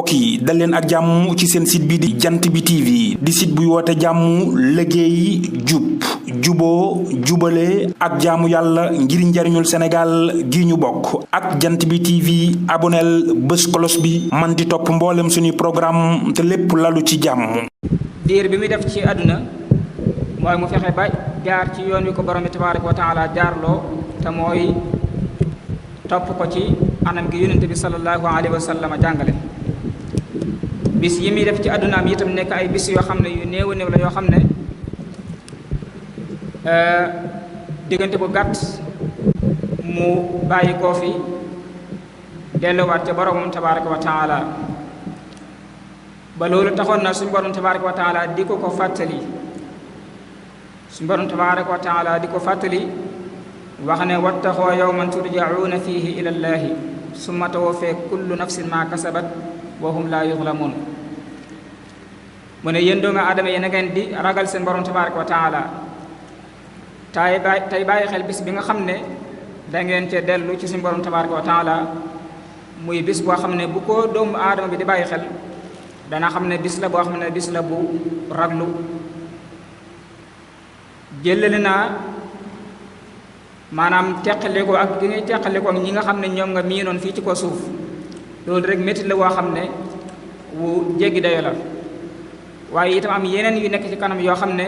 mbokk yi dal leen ak jàmm ci seen site bi di jant bi TV di site buy woote jàmm liggéey jub juboo jubale ak jaamu yàlla ngir njariñul Sénégal gi ñu bokk ak jant bi TV aboneel bés kolos bi man di topp mboolem suñuy programme te lépp lalu ci jàmm. diir bi muy def ci àdduna mooy mu fexe ba jaar ci yoon wi ko borom bi tabaaraka wa taala jaarloo te mooy topp ko ci anam gi yonent bi sallallahu alayhi wa sallam jàngale. bis yi muy def ci àddunaam itam nekk ay bis yoo xam ne yu néew a néew la yoo xam ne diggante bu gàtt mu bàyyi koo fi delluwaat ca boromam tabaaraka wa taala ba loolu taxoon na suñu borom tabaaraka wa taala di ko fàttali suñu borom tabaaraka wa taala di ko fàttali wax ne wattaxoo yawman turjacuuna fiihi ila llaahi summa tuwaffaa kullu nafsin maa kasabat wa hum laa yuzlamuun mu ne yéen doomu aadama yi na ngeen di ragal seen borom tabaaraka wa taala tey bàyyi xel bis bi nga xam ne da ngeen cee dellu ci suñu borom tabaaraka wa taala muy bis boo xam ne bu ko doomu aadama bi di bàyyi xel dana xam ne bis la boo xam ne bis la bu raglu jëlale naa maanaam teqaliko ak gi ngay teqaliko ak ñi nga xam ne ñoom nga miinoon fii ci ko suuf loolu rek métti la woo xam ne wu jéggi dayo la waaye itam am yeneen yu nekk ci kanam yoo xam ne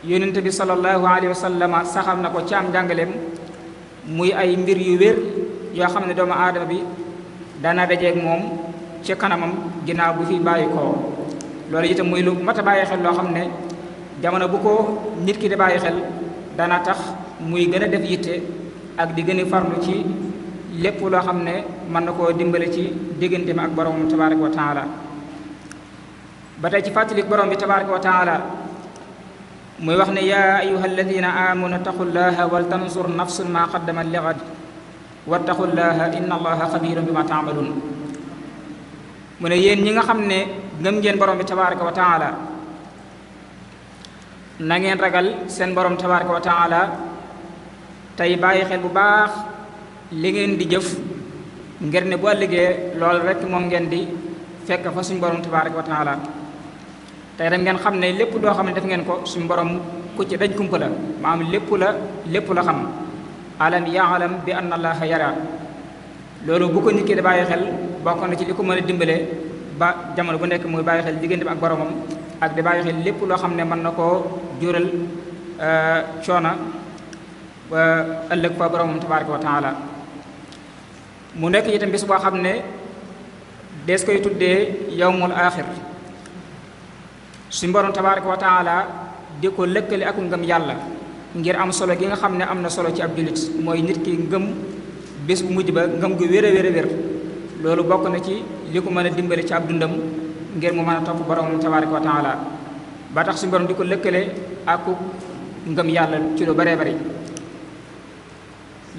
yonent bi sallallahu alayhi wa sallam saxal na ko ci am njàngaleem muy ay mbir yu wér yoo xam ne doomu aadama bi dana dajeeg moom ci kanamam ginnaaw bu fi bàyyi koo loolu itam muy lu mat a bàyyi xel loo xam ne jamono bu ko nit ki di bàyyi xel dana tax muy gën a def yitte ak di gën a farlu ci lépp loo xam ne mën na koo dimbale ci digganteem ak borom tabaaraka wa taala ba tey ci fàttalik borom bi tabaaraka wa taala muy wax ne yaa ayyuha alladina amanu taqullaha wal tanzur nafsun ma qaddamat li gad wattaqullaha inna allaha xabirun bima taamaluun mu ne yéen ñi nga xam ne gëm ngeen borom bi tabaaraka wa taala na ngeen ragal seen borom tabaaraka wa taala tey bàyyi xel bu baax li ngeen di jëf ngir ne bu ëllëgee loolu rek moom ngeen di fekk fa suñu borom tabaaraka wa taala tey rek ngeen xam ne lépp doo xam ne def ngeen ko suñu borom ku ci dañ kumpa la maanaam lépp la xam alam yaalam bi anna allaha yara loolu bu ko nit ki di bàyyi xel bokk na ci li ko mën a dimbale ba jamono bu nekk muy bàyyi xel diggante bi ak boromam ak di bàyyi xel lépp loo xam ne mën na koo jural coona ba ëllëg fa boromam tabaaraka wa taala mu nekk itam bis boo xam ne des koy tuddee yawmul aaxir suñu borom tabaaraka wa taala di ko lëkkale ak ngëm yàlla ngir am solo gi nga xam ne am na solo ci ab jullit mooy nit ki ngëm bis bu mujj ba ngëm gu wér a wér loolu bokk na ci li ko mën a dimbale ci ab dundam ngir mu mën a topp boromam tabaaraka wa taala ba tax suñu borom di ko lëkkale ak ngëm yàlla ci lu baree bari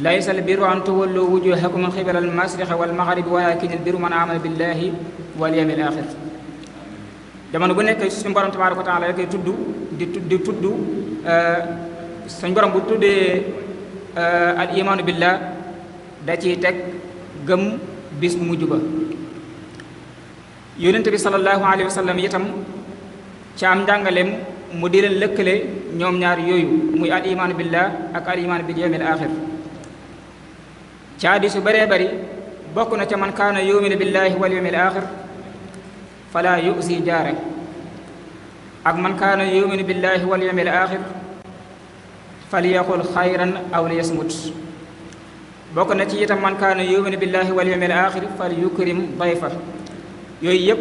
laysa al birru an tuwallu wujuhakum min qibala al mashriqi wal maghribi walakin al birru man amana billahi wal yawmil axir jamono bu nekk suñu borom tabaaraka wa taala koy tudd di tudd suñu borom bu tuddee al imaanu billah da ciy teg gëm bis bu mujj ba yonent bi sallallahu alayhi wa sallam itam ci am njàngaleem mu di leen lëkkale ñoom ñaar yooyu muy al imaanu billah ak al imaanu bil yawmil axir ci hadiis yu bëree bëri bokk na ca man kaana yuminu billahi wal yawmil axir fala yusi jaare ak man kaana yuminu billahi wal yawmil axir falyaqul xayran aw liyasmut bokk na ci itam man kaana yuminu billahi wal yawmil axir falyukrim dayfa yooyu yëpp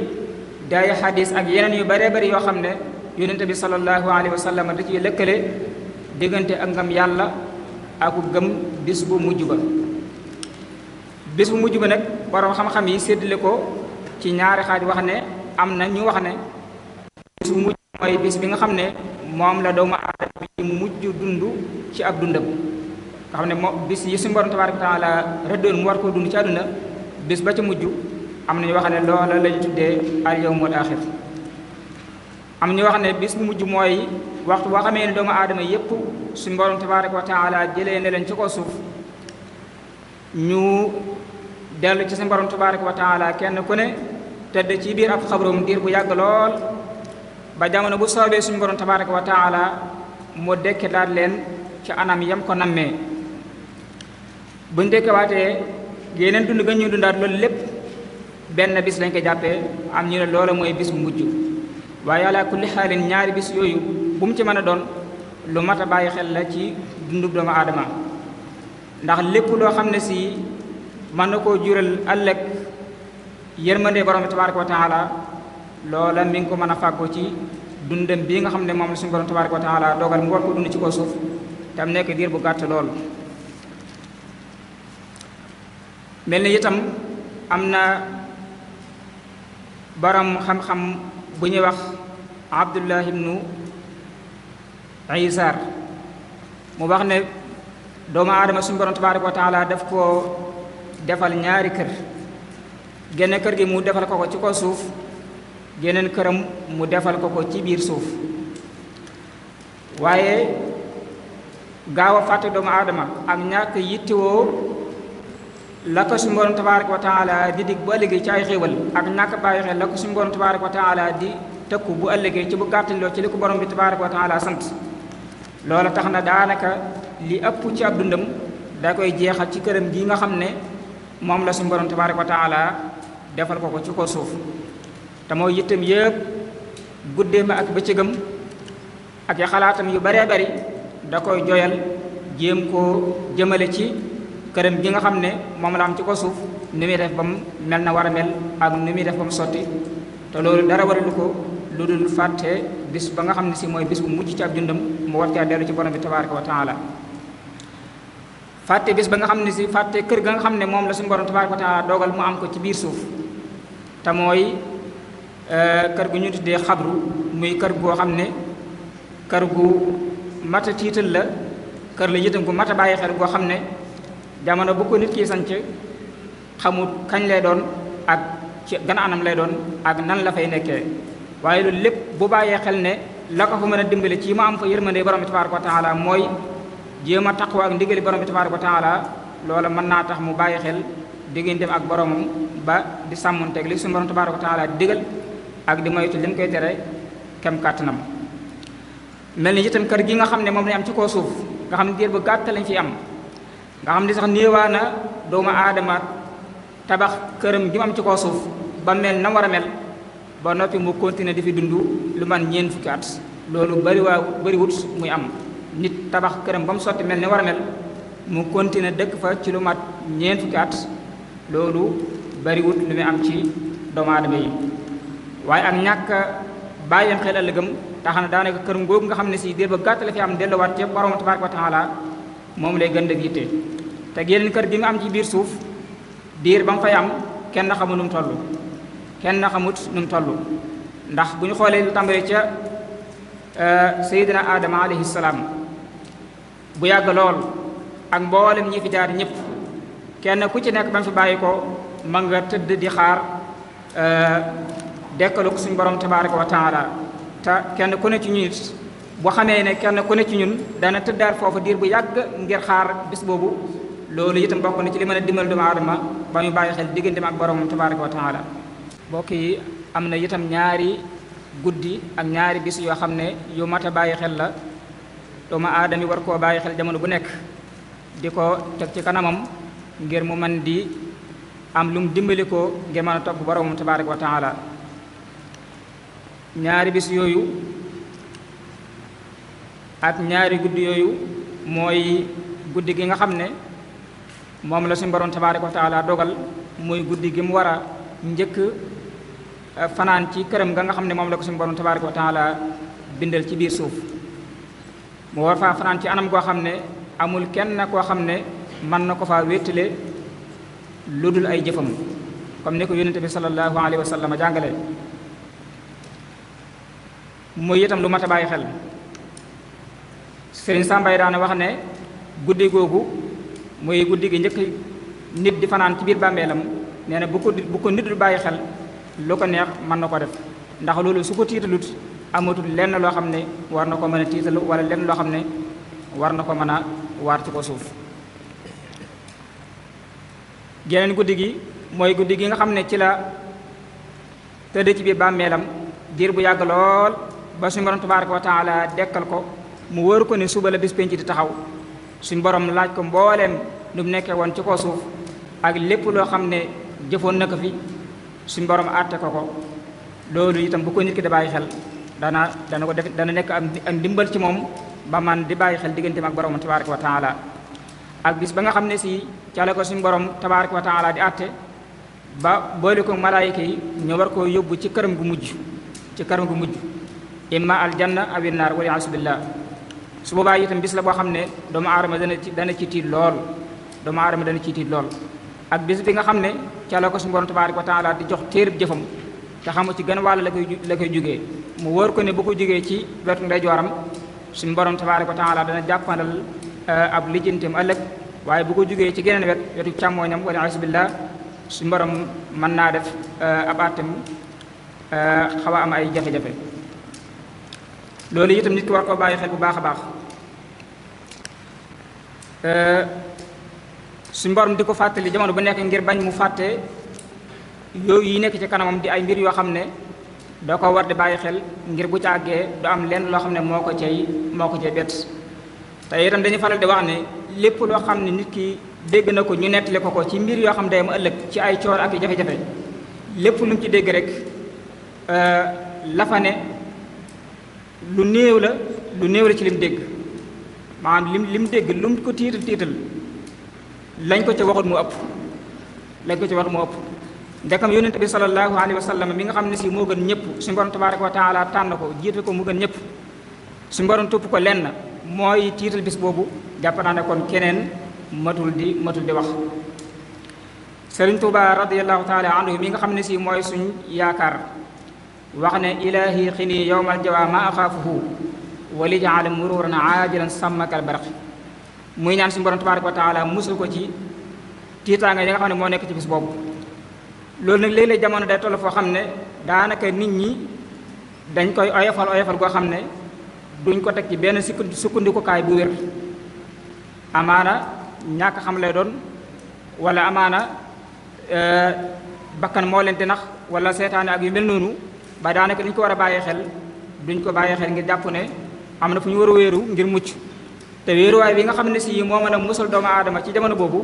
day xadis ak yeneen yu bëree bëri yoo xam ne yonente bi sallallahu alayhi wa sallam da ciy lëkkale diggante ak ngëm yàlla ak gëm bis bu mujj ba bis bu mujj ba nag borom xam-xam yi séddale ko ci ñaari xaaj wax ne am na ñu wax ne bis bu mujj mooy bis bi nga xam ne moom la doomu aadama bi mujj dund ci ab dundam nga xam ne moom bis yi suñu borom tabaaraka wa taala rëddoon mu war koo dund ci àdduna bis ba ca mujj am na ñu wax ne loola lañu tuddee al yawmul axir am ñu wax ne bis bu mujj mooy waxtu boo xamee ne doomu aadama yépp suñu borom tabaaraka wa taala jëlee ne leen ci ko suuf ñu dellu ci suñu borom tabaaraka wa taala kenn ku ne tëdd ci biir ab xabroom diir bu yàgg lool ba jamono bu soobee suñu borom tabaraka wa taala mu dekkilaat leen ci anam yam ko nammee buñ dekkewaatee yeneen dund ga ñuy dundaat loolu lépp benn bis lañ ko jàppee am ñu ne loola mooy bis bu mujj waaye ala kulli xaalin ñaari bis yooyu bu mu ci mën a doon lu mat a bàyyi xel la ci dundub doomu aadama ndax lépp loo xam ne si mën na koo jural ëllëg yërmande borom bi tabaraka wa taala loola mi ngi ko mën a fàggoo ci dundam bii nga xam ne moom la suñu borom tabaraka wa taala dogal mu war ko dund ci kaw suuf tam nekk diir bu gàtt lool mel ni itam am na borom xam-xam bu ñuy wax Abdullah ibnu Isar mu wax ne doomu aadama suñu borom tabaraka wa taala daf koo defal ñaari kër genn kër gi mu defal ko ci kaw suuf geneen këram mu defal ko ci biir suuf waaye gaaw a fàtte doomu aadama ak ñàkk yittewoo la ko suñu borom tabaraka wa taala di dig bu ëllëgee ci ay xéewal ak ñàkk bàyyi xel la ko suñu borom tabaraka wa taala di tëkku bu ëllëgee ci bu gàttaloo ci li ko borom bi tabaraka wa taala sant loola tax na daanaka li ëpp ci ab dundam da koy jeexal ci këram gi nga xam ne moom la suñu borom tabaraka wa taala defal ko ci ko suuf te mooy yittam yëpp guddeem ak bëccëgam ak ya xalaatam yu baree bari da koy joyal jéem koo jëmale ci këram gi nga xam ne moom la am ci ko suuf ni muy def ba mu mel na war a mel ak ni muy def ba mu sotti te loolu dara waralu ko lu dul fàtte bis ba nga xam ne si mooy bis bu mujj ci ab dundam mu war caa dellu ci borom bi tabaraka wa taala fàtte bis ba nga xam ne si fàtte kër ga nga xam ne moom la suñu borom tabaraka wa taala dogal mu am ko ci biir suuf te mooy kër gu ñu tuddee xabru muy kër goo xam ne kër gu mat a tiital la kër la itam gu mat a bàyyi xel goo xam ne jamono bu ko nit ki sanc xamut kañ lay doon ak ci gan anam lay doon ak nan la fay nekkee waaye loolu lépp bu bàyyee xel ne la ko fa mën a dimbale ci ma am fa yërmande borom bi tabaraka wa taala mooy jéem a taqwa ak ndigali borom bi tabaraka wa taala loola mën naa tax mu bàyyi xel digganteem ak boromam ba di sàmmonteeg li suñu borom tabaraka wa taala digal ak di moytu li mu koy tere kem kàttanam mel ni itam kër gi nga xam ne moom lañ am ci kaw suuf nga xam ne diir bu gàtt lañ fi am nga xam ne sax néewaa na doomu aadama tabax këram gi mu am ci kaw suuf ba mel na war a mel ba noppi mu continuer di fi dund lu man ñeent fukki at loolu bariwut muy am nit tabax këram ba mu sotti mel ni war a mel mu continuer dëkk fa ci lu mat ñeent fukki at loolu bariwut lu muy am ci doomu aadama yi waaye ak ñàkk bàyyam xel ëllëgam tax na daanaka kër ngóob nga xam ne si diir ba gàtt la fi am delluwaat ci borom tabaraka wa taala moom lay gën a yitte te yeneen kër gi nga am ci biir suuf diir ba mu fay am kenn xamul nu mu toll kenn xamut nu mu toll ndax bu ñu xoolee lu tàmbalee ca Seydina Adama alayhi salaam bu yàgg lool ak mboolem ñi fi jaar ñëpp kenn ku ci nekk ba mu fi bàyyi ko ma nga tëdd di xaar dekkalu ko suñu borom tabaraka wa taala te kenn ku ne ci ñun it boo xamee ne kenn ku ne ci ñun dana tëddaat foofu diir bu yàgg ngir xaar bis boobu loolu itam bokk na ci li mën a dimbal doomu aadama ba mu bàyyi xel digganteem ak boromam tabaraka wa taala mbokk yi am na itam ñaari guddi ak ñaari bis yoo xam ne yu mat a bàyyi xel la doomu aadama yi war koo bàyyi xel jamono bu nekk di ko teg ci kanamam ngir mu mën di am lu mu dimbali ko ngir mën a topp boromam tabaraka wa taala ñaari bis yooyu ak ñaari guddi yooyu mooy guddi gi nga xam ne moom la suñu borom tabaraka wa taala dogal muy guddi gi mu war a njëkk fanaan ci këram nga xam ne moom la ko suñu borom tabaraka wa taala bindal ci biir suuf mu war faa fanaan ci anam goo xam ne amul kenn koo xam ne mën na ko faa wéttale lu dul ay jëfam comme ni ko yonente bi sallallahu alayhi wa sallam jàngale muy itam lu mat a bàyyi xel Sëriñ Sàmbay daana wax ne guddi googu muy guddi gi njëkk nit di fanaan ci biir bàmmeelam nee na bu ko nit du bàyyi xel lu ko neex mën na ko def ndax loolu su ko tiitalut amatul lenn loo xam ne war na ko mën a tiitalu wala lenn loo xam ne war na ko mën a waar ci ko suuf geneen guddi gi mooy guddi gi nga xam ne ci la tëdd ci biir bàmmeelam diir bu yàgg lool ba suñu borom tabaraka wa taala dekkal ko mu wóor ko ne suba la bis penc di taxaw suñu borom laaj ko mbooleem lu mu nekkee woon ci kaw suuf ak lépp loo xam ne jëfoon na ko fi suñu borom àtte ko loolu itam bu ko nit ki da bàyyi xel dana ko def dana nekk am ndimbal ci moom ba man di bàyyi xel digganteem ak borom tabaraka wa taala ak bis ba nga xam ne si ca la ko suñu borom tabaraka wa taala di àtte ba boole ko malaayika yi ñu war koo yóbbu ci këram gu mujj imma aljanna aw naar wal iyaasu billah su boobaa itam bis la boo xam ne doomu aadama dana ci tiit lool ak bis bi nga xam ne ca la ko suñu borom tabaraka wa taala di jox téereb jëfam te xamu ci gën wàll la koy jógee mu wóor ko ne bu ko jógee ci wetu ndeyjooram suñu borom tabaraka wa taala dana jàppandal ab lijjanteem ëllëg waaye bu ko jógee ci geneen wetu càmmooñam wal iyaasu billah suñu borom mën naa def ab àttem xaw a am ay jafe-jafe loolu itam nit ki war koo bàyyi xel bu baax a baax suñu borom di ko fàttali jamono bu nekk ngir bañ mu fàtte yooyu yi nekk ci kanamam di ay mbir yoo xam ne da ko war di bàyyi xel ngir bu ca àggee du am lenn loo xam ne moo ko cay bett te itam dañuy faral di wax ne lépp loo xam ne nit ki dégg na ko ñu nettali ko ci mbir yoo xam ne day am ëllëg ci ay coor ak i jafe-jafe lépp lu mu ci dégg rek la fa ne lu néew la ci lim dégg maanaam lim dégg lu mu ko tiital lañ ko ca waxut mu ëpp ndekam yonent bi sallallahu alayhi wa sallam mi nga xam ne si moo gën ñëpp suñu borom tabaraka wa taala tànn ko jiite ko mu gën ñëpp suñu borom topp ko lenn mooy tiital bis boobu jàpp naa ne kon keneen matul di wax Sëriñ Tuuba radiyallahu taala anhu mi nga xam ne si mooy suñ yaakaar wax ne ilahi xini yowmal jawa ma axaafuhu wali jaala mururan aajilan sàmmakal baraq muy ñaan suñu borom tabaraka wa taala musul ko ci tiitaanga yi nga xam ne moo nekk ci bis boobu loolu nag léeg-léeg jamono day toll foo xam ne daanaka nit ñi dañ koy oyofal goo xam ne duñ ko teg ci benn sukkandikukaay bu wér amaana ñàkk xam lay doon wala amaana bakkan moo leen di nax wala seetaane ak yu mel noonu ba daanaka dañ ko war a bàyyi xel duñ ko bàyyi xel ngir jàpp ne am na fu ñu war a wéeru ngir mucc te wéeruwaay bi nga xam ne si moo mën a musal doomu aadama ci jamono boobu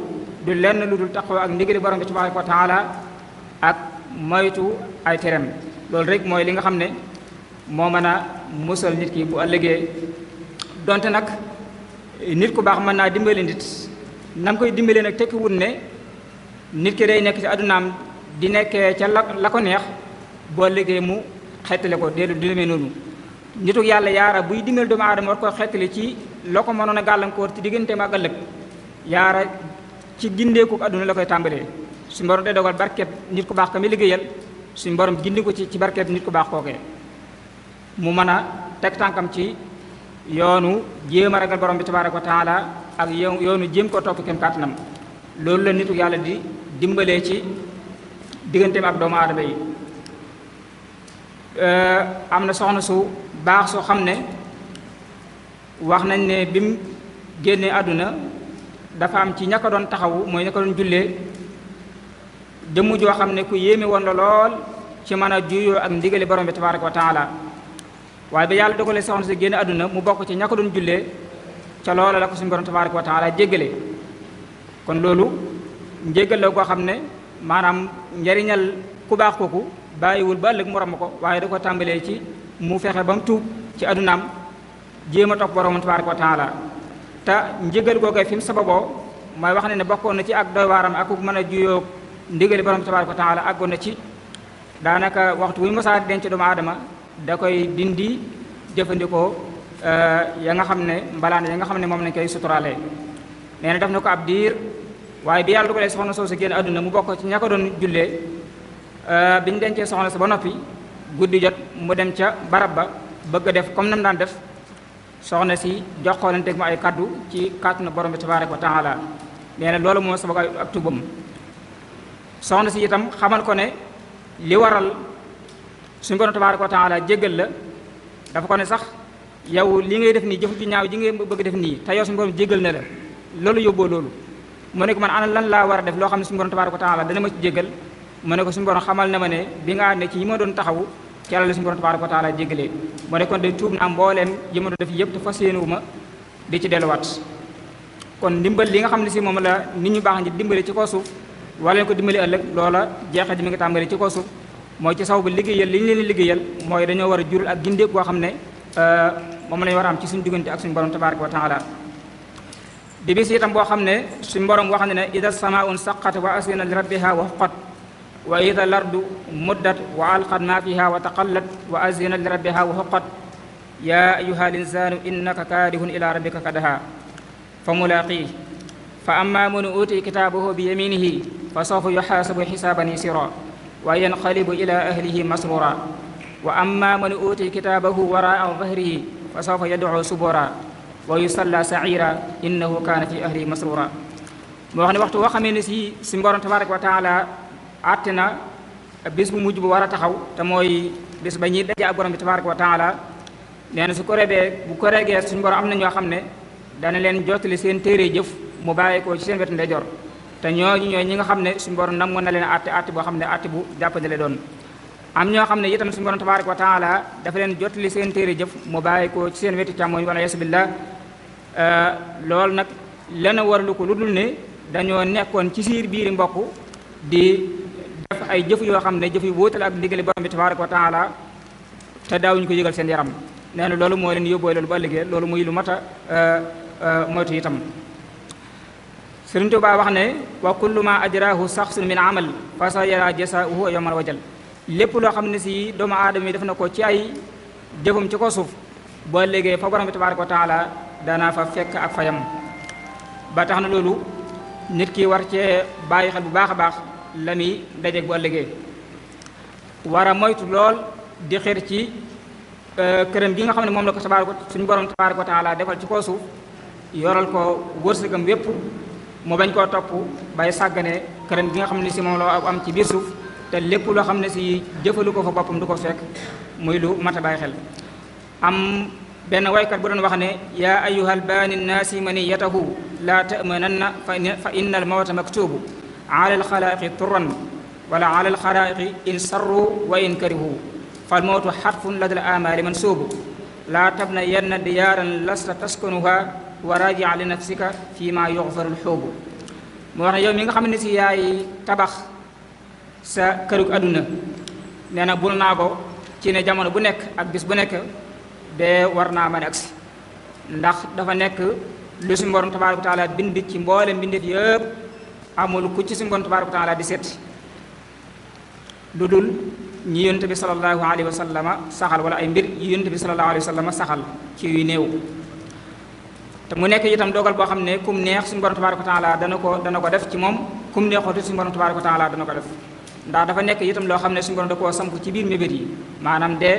du lenn lu dul taxaw ak ndigali borom bi tabaraka wa taala ak moytu ay terem loolu rek mooy li nga xam ne moo mën a musal nit ki bu ëllëgee donte nag nit ku baax mën naa dimbali nit nam koy dimbalee nag tekkiwul ne nit ki day nekk ci addunaam di nekkee ca la ko neex boo ëllëgee mu xettale ko déedéet du demee noonu nituk yàlla yaara buy dimbali doomu aadama war ko xettali ci loo ko mënoon a gàllankoor ci digganteem ak ëllëg yaara ci gindeeku adduna la koy tàmbalee suñu borom day dogal barkeb nit ku baax ka mi liggéeyal suñu borom gindi ko ci barkeb nit ku baax kookee mu mën a teg tànkam ci yoonu jéem a ragal borom bi tabaraka wa taala ak yoonu jéem ko topp kem kàttanam loolu la nitu yàlla di dimbalee ci digganteem ak doomu aadama yi am na soxna su baax soo xam ne wax nañ ne bi mu génnee àdduna dafa am ci ña ko doon taxawu mooy ña ko doon jullee jëmm joo xam ne ku yéeme woon la lool ci mën a juyoo ak ndigali borom bi tabaraka wa taala waaye ba yàlla dogalee soxna si génne àdduna mu bokk ci ña ko doon jullee ca loola la ko suñu borom tabaraka wa taala jéggale kon loolu njéggal la koo xam ne maanaam njariñal ku baax kooku bàyyiwul ba ëllëg mu ram ko waaye da ko tàmbalee ci mu fexe ba mu tuub ci addunaam jéem a topp borom tabaraka wa taala te njéggal googee fi mu sababoo mooy wax ne bokkoon na ci ak doy waaram ak ku mën a juyoo ndigali borom tabaraka wa taala àggoon na ci daanaka waxtu wu ñu mosaa denc doomu aadama da koy dindi jëfandikoo ya nga xam ne mbalaan ya nga xam ne moom lañ koy suturaalee nee na def na ko ab diir waaye bi yàlla dogalee soxna soosu génn àdduna mu bokk ci ña ko doon jullee bi ñu dencee soxna sa ba noppi guddi jot mu dem ca barab ba bëgg a def comme nam daan def soxna si jox xoolanteeg mu ay kaddu ci kàttanu borom bi tabaraka wa taala nee na loolu moo sabab ak tubam soxna si itam xamal ko ne li waral suñu borom tabaraka wa taala jéggal la dafa ko ne sax yow li ngay def nii jëf ju ñaaw ji ngay bëgg def nii te yow suñu borom jéggal na la loolu yóbboo loolu mu ne ko man ana lan laa war a def loo xam ne suñu borom tabaraka wa taala dana ma ci jéggal mu ne ko suñu borom xamal na ma ne bi nga ne ci yi ma doon taxawu ci yàlla la suñu borom tabaaraka wa taala jéggalee mu ne kon de tuub naa mbooleem yi ma doon def yëpp te fas yéenewu ma di ci delluwaat. kon ndimbal li nga xam ne si moom la nit ñu baax ñi dimbali ci kaw suuf wala leen ko dimbali ëllëg loola jeexee ji mi ngi tàmbali ci kaw suuf mooy ci saw bu liggéeyal li ñu leen liggéeyal mooy dañoo war a jural ak gindeek boo xam ne moom lañu war a am ci suñu diggante ak suñu borom tabaaraka wa taala di bis itam boo xam ne suñu borom wax ne ne ida samaun saqat wa asina li rabbiha wa huqqat wa ida lardu muddat wa alqat ma fiha wa taqallat wa asina li rabbiha wa huqqat ya ayuha al insanu innaka kaadihun ila rabbika kadaha fa mulaqih fa amma man uti kitaabahu bi yaminihi fa sawfa yuxaasabu xisaaban yasira wa yanqalibu ila ahlihi masrura wa amma man uti kitaabahu waraa dahrihi fa sawfa yad'u subura wa yusalla sa'ira innahu kaana fi ahlihi masrura moo wax ne waxtu woo xamee ne si borom tabaraka wa taala àtte na bis bu mujj bu war a taxaw te mooy bis ba ñuy daje ak borom bi tabaraka wa taala nee na su ko rebee bu ko regee suñu borom am na ñoo xam ne dana leen jottali seen téere jëf mu bàyyi ko ci seen wetu ndeyjoor te ñooñu ñooy ñi nga xam ne suñu borom nam mën na leen àtte boo xam ne àtte bu jàppandale doon am ñoo xam ne itam suñu borom tabaraka wa taala dafa leen jottali seen téere jëf mu bàyyi ko ci seen wetu càmmooñ wala yasubillah loolu nag lena warlu ko lu dul ne dañoo nekkoon ci siir biiri mbokk di def ay jëf yoo xam ne jëf yu wóotal ak ndigali borom bi tabaraka wa taala te daawuñu ko yëgal seen yaram nee na loolu moo leen yóbbooy loolu ba ëllëgee loolu muy lu mat a moytu itam Sëriñ Tuubaa wax ne wa kullu ma ajrahu saxsun min amal fa sa yara jasaahu yawmal wajal lépp loo xam ne si doomu aadama yi def na ko ci ay jëfam ci ko suuf boo ëllëgee fa borom bi tabaraka wa taala dana fa fekk ak fayam ba tax na loolu nit ki war cee bàyyi xel bu baax a baax la muy dajeeg bu ëllëgee war a moytu lool di xër ci këram gi nga xam ne moom la ko suñu borom tabaraka wa taala defal ci kaw suuf yoral ko wërsëgam wépp mu bañ koo topp bay sàggane këram gi nga xam ne si moom la am ci biir suuf te lépp loo xam ne si jëfalu ko fa boppam du ko fekk muy lu mat a bàyyi xel am benn waykat bu doon wax ne yaa ayyuhal baani nnaasi maniyatahu laa ta'mananna fa inna al mawta maktubu ala al xalaiqi turran wala ala al xalaiqi in sarru wa in karihu fal mawtu xatfun lada al amali mansuubu laa tabna yenn diyaaran lasta taskanuha wa rajia li nafsika fi ma yuxfaru lxuubu mu wax ne yow mi nga xam ne si yaay tabax sa kërug àdduna nee na bul naa ko ci ne jamono bu nekk ak bis bu nekk de war naa mën a agsi ndax dafa nekk lu suñu borom tabaaraka wa taala bind ci mboolem mbindeef yëpp amul ku ci suñu borom tabaaraka wa taala di seet lu dul ñi yonent bi sallallahu alayhi wa sallama saxal wala ay mbir yi yonent bi sallallahu alayhi wa sallama saxal ci yu néew te mu nekk itam dogal boo xam ne kum neex suñu borom tabaaraka wa taala dana ko def ci moom kum neexooti suñu borom tabaaraka wa taala dana ko def ndax dafa nekk itam loo xam ne suñu borom da koo samp ci biir mébét yi maanaam de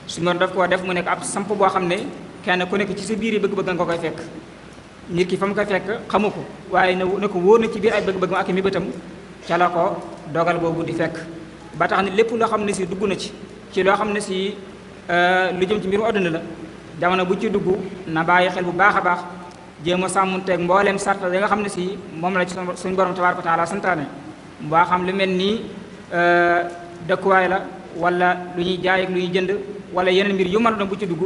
suñu borom daf koo def mu nekk ab samp boo xam ne kenn ku nekk ci sa biir yi bëgg-bëgg nga ko koy fekk nit ki fa mu koy fekk xamu ko waaye na ko wóor na ci biir ay bëgg-bëgg ak mébétam ca la ko dogal boobu di fekk ba tax ne lépp loo xam ne si dugg na ci loo xam ne si lu jëm ci mbiru àdduna la jamono bu ci dugg na bàyyi xel bu baax a baax jéem a sàmmunteeg mbooleem sart yi nga xam ne si moom la ci suñu borom tabaaraka wa taala santaane mbaa xam lu mel nii dëkkuwaay la wala lu ñuy jaay ak lu ñuy jënd wala yeneen mbir yu mën a bu ci dugg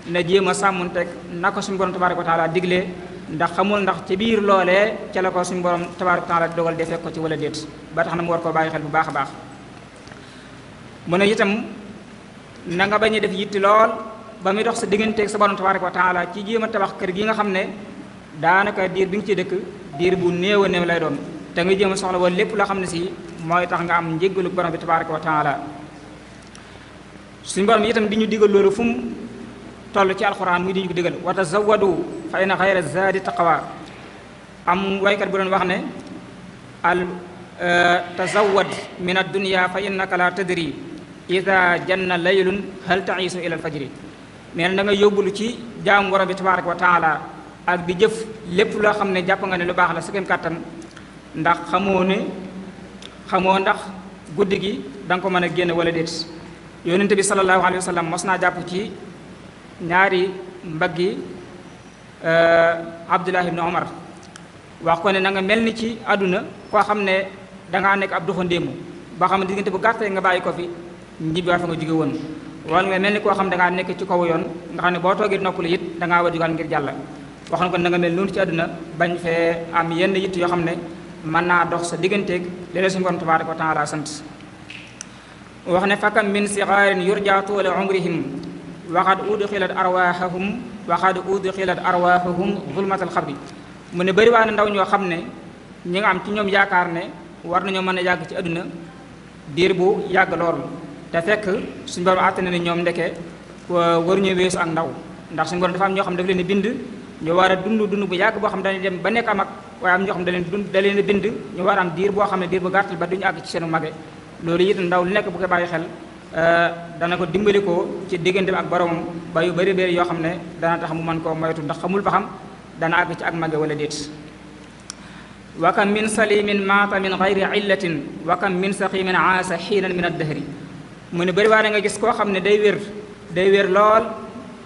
na jéem a sàmmunteeg na ko suñu borom tabaaraka wa taala diglee ndax xamul ndax ci biir loolee ca la ko suñu borom tabaaraka wa taala dogal defee ko ci wala déet ba tax na mu war koo bàyyi xel bu baax a baax mu ne itam na nga bañ a def yitti lool ba muy dox sa digganteeg sa borom tabaaraka wa taala ci jéem a tabax kër gi nga xam ne daanaka diir bi nga ci dëkk diir bu néew a néew lay doon te nga jéem a soxla wala lépp loo xam ne si mooy tax nga am njéggalu borom bi tabaaraka wa taala suñu borom itam di ñu digal loolu fu mu toll ci alxuraan muy di ñu ko digal wa tazawwadu fa inna xayra zaadi taqwa am waykat bu doon wax ne al tazawwad min ad-dunya fa innaka la tadri ida janna laylun hal taisu ila alfajri nee na da nga yóbbulu ci jaamu borom bi tabaraka wa taala ak di jëf lépp loo xam ne jàpp nga ne lu baax la sa kem kàttan ndax xamoo ndax guddi gi da nga ko mën a génn wala déet yonente bi sallallahu alayhi wa sallam mos naa jàpp ci ñaari mbaggi Abdullah ibn Omar wax ko ne na nga mel ni ci àdduna koo xam ne dangaa nekk ab doxandéemu boo xam ne diggante bu gàttee nga bàyyi ko fi ñibbiwaat fa nga jóge woon wala nga mel ni koo xam da ngaa nekk ci kaw yoon nga xam ne boo toogee noppalu it da ngaa war a jugaat ngir jàll wax na ko da nga mel noonu ci àdduna bañ fee am yenn yitt yoo xam ne mën naa dox sa digganteeg léeg-léeg suñu borom tabaaraka wa taala sant wax ne fakam min sigaarin yurja tuula umrihim waxad udxilat arwaahahum zulmatal xabri mu ne bëri waa na ndaw ñoo xam ne ñi nga am ci ñoom yaakaar ne war nañoo mën a yàgg ci àdduna diir bu yàgg lool te fekk suñu borom àtte na ne ñoom ndeke waruñu weesu ak ndaw ndax suñu borom dafa am ñoo xam ne daf leen a bind ñu war a dund bu yàgg boo xam ne dañuy dem ba nekk am ak waaye am ñoo xam ne da leen a bind ñu war a am diir boo xam ne diir bu gàttal ba duñu àgg ci seenu mage loolu it ndaw lu nekk bu ko bàyyi xel dana ko dimbali ko ci diggante ak boromam ba yu bëri bëri yoo xam ne dana tax mu mën koo moytu ndax xamul ba xam dana àgg ci ak mage wala déet wa kam min salimin maata min gayri illatin wa kam min saqimin aasa xiinan min addahri mu ne bëri waa nga gis koo xam ne day wér lool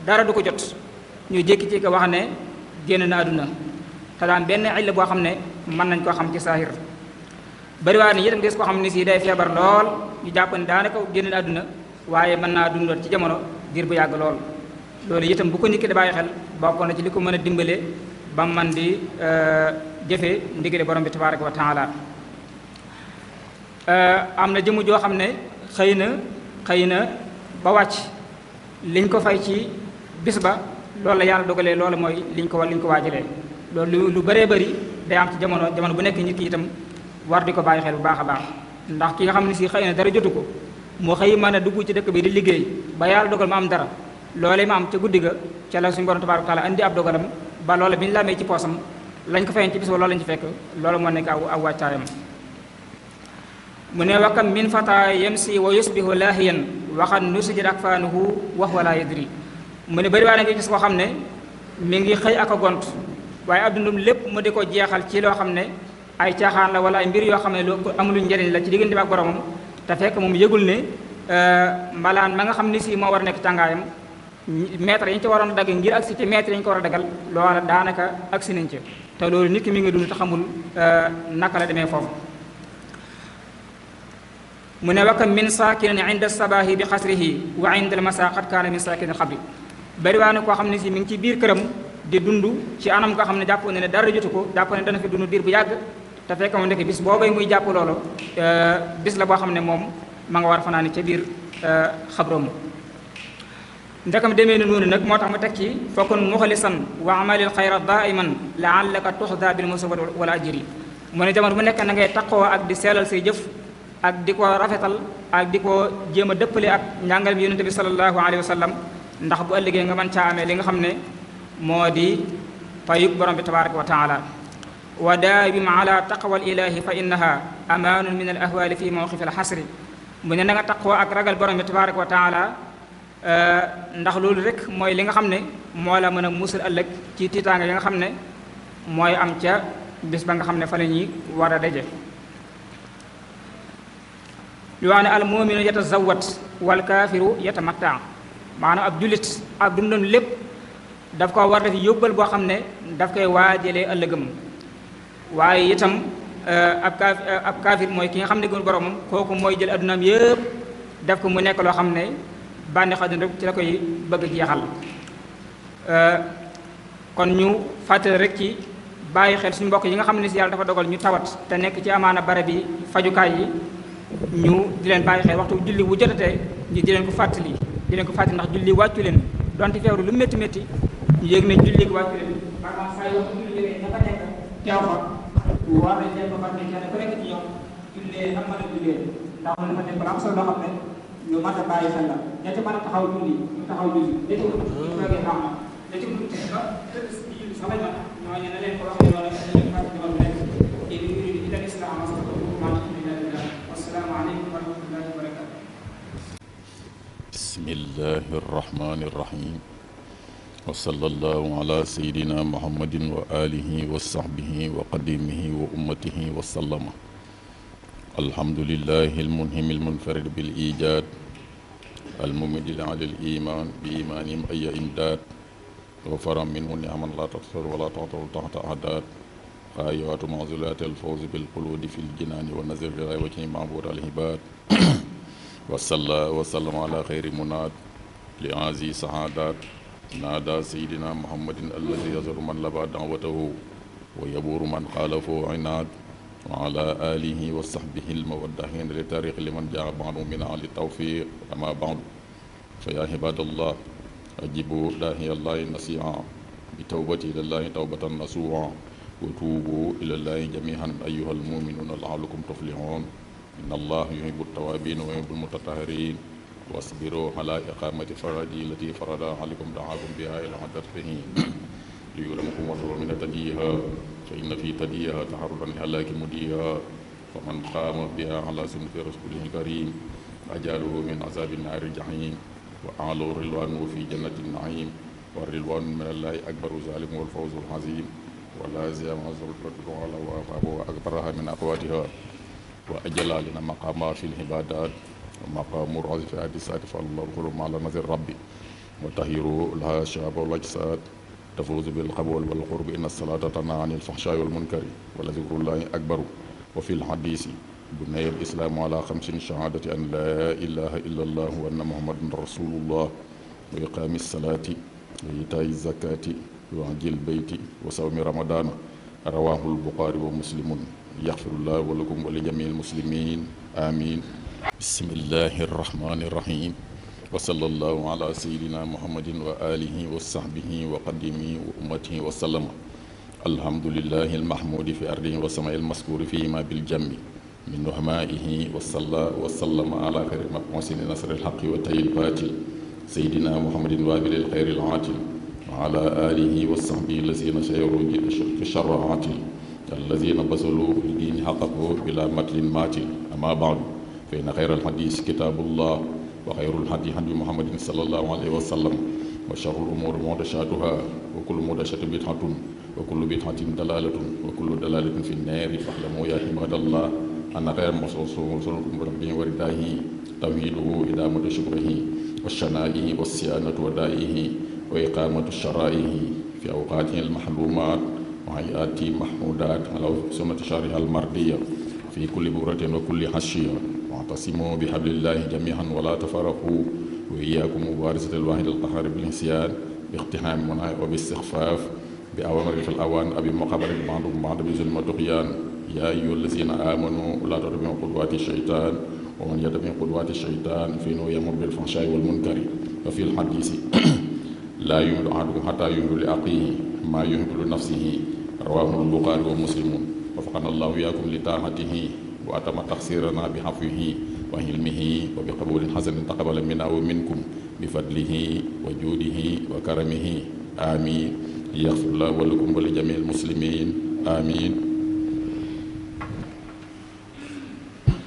dara du ko jot ñu jékki-jékki wax ne génn na àdduna te daan benn illa boo xam ne mën nañ koo xam ci saahir bëri waa ne itam gis koo xam ne si day feebar lool ñu jàpp ne daanaka génn na àdduna waaye mën naa dundoon ci jamono diir bu yàgg lool loolu itam bu ko nit ki di bàyyi xel bokk na ci li ko mën a dimbale ba man di jëfe ndigale borom bi tabaraka wa taala am na jëmu joo xam ne xëy na ba wàcc liñ ko fay ci bis ba loolu la yàlla dogalee loolu mooy liñ ko waajalee loolu lu bëree bëri day am ci jamono bu nekk nit ki itam war di ko bàyyi xel bu baax a baax ndax ki nga xam ne si xëy na dara jotu ko mu xëy mën a dugg ci dëkk bi di liggéey ba yàlla dogal ma am dara loolee ma am ca guddi ga ca la suñu borom tabaraka wa taala andi ab dogalam ba loola bi ñu la amee ci poosam lañ ko fayoon ci bis ba loolu lañ ci fekk loolu moo nekk aw wàccaayam mu ne wakam min fata yamsi wa yusbihu laahiyan waxan nusijid akfaanuhu wa huwa laa yadri mu ne bëri waa na nga gis koo xam ne mi ngi xëy ak a gont waaye ab dundum lépp mu di ko jeexal ci loo xam ne ay caaxaan la wala ay mbir yoo xam ne lu amuluñ njëriñ la ci diggante ak boromam te fekk moom yëgul ne mbalaan ma nga xam ne si moo war a nekk tàngaayam mètre yi ñu ci waroon a dagg ngir agsi ci mètre yi ñu ko war a dagal loola daanaka agsi nañ ci te loolu nit ki mi ngi dund te xamul naka la demee foofu mu ne wakam min saakinin inda sabahi bi xasrihi wa inda al masa qad kaana min saakinin xabri bari waa ne koo xam ne si mi ngi ci biir këram di dund ci anam koo xam ne jàpp ne dara jotu ko jàpp ne dana fi dund diir bu yàgg te fekk moom nekk bis boobay muy jàpp loolu bis la boo xam ne moom ma nga war a fanaani ca biir xabroom ndekam demee na noonu nag moo tax mu teg ci fakun muxlisan wa amalil xayra daiman laallaka tuxda bil musabat wala ajri mu ne jamono bu nekk na ngay taqoo ak di seelal say jëf ak di ko rafetal ak di ko jéem a dëppale ak njàngal bi yonente bi sallallahu alayhi wa sallam ndax bu ëllëgee nga mën caa amee li nga xam ne moo di payug borom bi tabaraka wa taala wa daawim ala taqwa al ilahi fa innaha amaanun min al ahwali fi mawqif al xasri mu ne na nga taqoo ak ragal borom bi tabaraka wa taala ndax loolu rek mooy li nga xam ne moo la mën a musal ëllëg ci tiitaanga yi nga xam ne mooy am ca bis ba nga xam ne fa la ñuy war a daje li wax ne al muminu yatazawat wal kaafiru yatamatta maanaam ab jullit ab dundam lépp daf ko war def yóbbal boo xam ne daf koy waajalee ëllëgam waaye itam ab kaafir mooy ki nga xam ne gën boromam kooku mooy jël addunaam yëpp def ko mu nekk loo xam ne bànneex àdduna rek ci la koy bëgg jeexal kon ñu fàttali rek ci bàyyi xel suñu mbokk yi nga xam ne si yàlla dafa dogal ñu tawat te nekk ci amaana barab yi fajukaay yi ñu di leen bàyyi xel waxtu julli bu jotatee ñu di leen ko fàttali ndax julli wàccu leen donte feebaru lu métti métti ñu yëg ne julli gi wàccu leen maanaam saa yoo julli jógee naka nekk teew fa war nañ leen ko fàttali kenn ku nekk ci ñoom jullee ak mën a jullee ndax mën na nekk am solo loo xam ne ñu mat a bàyyi xel la ña ci mën a taxaw julli ñu taxaw julli ña ci wut ñu toogee xam na ña ci wut ba tëdd si julli sax lañ ma ñooñu na leen ko waxee loolu dañu fàttali woon nekk in uriidu illa al-islaaha mastata'tu wa maa tawfiiqii illaa billaah wassalaamu aleykum wa rahmatullaahi wa barakaatuh bismillaahi rahmaani rahiim wa sallallaahu alaa sayyidinaa muhammadin wa aalihi wa sahbihi wa qadimihi wa ummatihi wa sallama alhamdulillahi almunhimi almunfarid bil ijaad almumidil alal iman bi imanihim ay imdaad wa faram minhu ni'aman la taqsur wa la taqtaru taxta ahdaad غايات معضلات الفوز بالخلود في الجنان والنزل بغير وجه معبود العباد وصلى وسلم على خير مناد لعازي سعادات نادى سيدنا محمد الذي يزر من لبى دعوته ويبور من خالفه عناد وعلى آله وصحبه المودحين لتاريخ لمن جاء بعض من أهل التوفيق أما بعد فيا عباد الله أجيبوا داعي الله نصيحا بتوبة إلى الله توبة نصوحا وتوبوا إلى الله جميعا أيها المؤمنون لعلكم تفلحون إن الله يحب التوابين ويحب المتطهرين واصبروا على إقامة فرجه التي فرض عليكم دعاكم بها إلى حضرته ليعلمكم الله من تديها فإن في تديها تحررا لهلاك مديها فمن قام بها على سنة رسوله الكريم أجاله من عذاب النار الجحيم وأعلى رضوانه في جنة النعيم والرضوان من الله أكبر ظالم والفوز العظيم ولا زيام زلفة على وأكبرها من أقواتها وأجل لنا مقامات في العبادات ومقام الرعز في الحديثات فالله الخلوم على نذر ربي وطهروا لها الشعب والأجساد تفوز بالقبول والقرب إن الصلاة تنهى عن الفحشاء والمنكر ولذكر الله أكبر وفي الحديث بني الإسلام على 5 شهادة أن لا إله إلا الله وأن محمد رسول الله وإقام الصلاة وإيتاء الزكاة وحج البيت وصوم رمضان رواه البخاري ومسلم يغفر الله ولكم ولجميع المسلمين آمين. بسم الله الرحمن الرحيم وصلى الله على سيدنا محمد وآله وصحبه وقدمه وأمته وسلم. الحمد لله المحمود في أرضه وسماء المذكور فيما بالجم من نهمائه وصلى وسلم على خير مبعوث نصر الحق وتي الباطل سيدنا محمد وابل الخير العاجل وعلى آله وصحبه الذين سيروا في الشر عاجل الذين بذلوا في الدين حقه بلا متل ماتل. أما بعد فإن خير الحديث كتاب الله وخير الهدي هدي محمد صلى الله عليه وسلم وشر الأمور محدثاتها وكل محدثة بدعة وكل بدعة ضلالة وكل ضلالة في النار. فاعلموا يا عباد الله أن خير مصروف ربه ورداه توحيده إدامة شكره والشنائه والصيانة ودائه وإقامة الشرائع في أوقاته المحلومات وهيئات محمودات على سنة شرعها المردية في كل بورة وكل حشية. واعتصموا بحبل الله جميعا ولا تفرقوا وإياكم مبارزة الواحد القهار بالنسيان باقتحام المناهي وباستخفاف بأوامر في الأوان أبي مقابلة بعضكم بعض بظلم الطغيان. يا أيها الذين آمنوا لا تتبعوا خطوات الشيطان ومن يتبع خطوات الشيطان فإنه يأمر بالفحشاء والمنكر. وفي الحديث لا يؤمن أحدكم حتى يحب لأخيه ما يحب لنفسه رواه البخاري ومسلم. وفقنا الله إياكم لطاعته وأتم تقصيرنا بعفوه وحلمه وبقبول حسن تقبل منا ومنكم بفضله وجوده وكرمه آمين. يغفر الله ولكم ولجميع المسلمين آمين.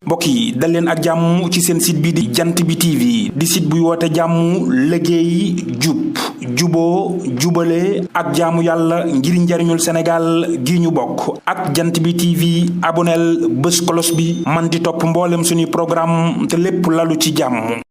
mbokk yi dal leen ak jàmm ci seen site bi di jant bi TV di site buy woote jàmm liggéey jub juboo jubale ak jaamu yàlla ngir njariñul Sénégal gi ñu bokk. ak jant bi TV aboneel bés kolos bi man di topp mboolem suñuy programme te lépp lalu ci jàmm.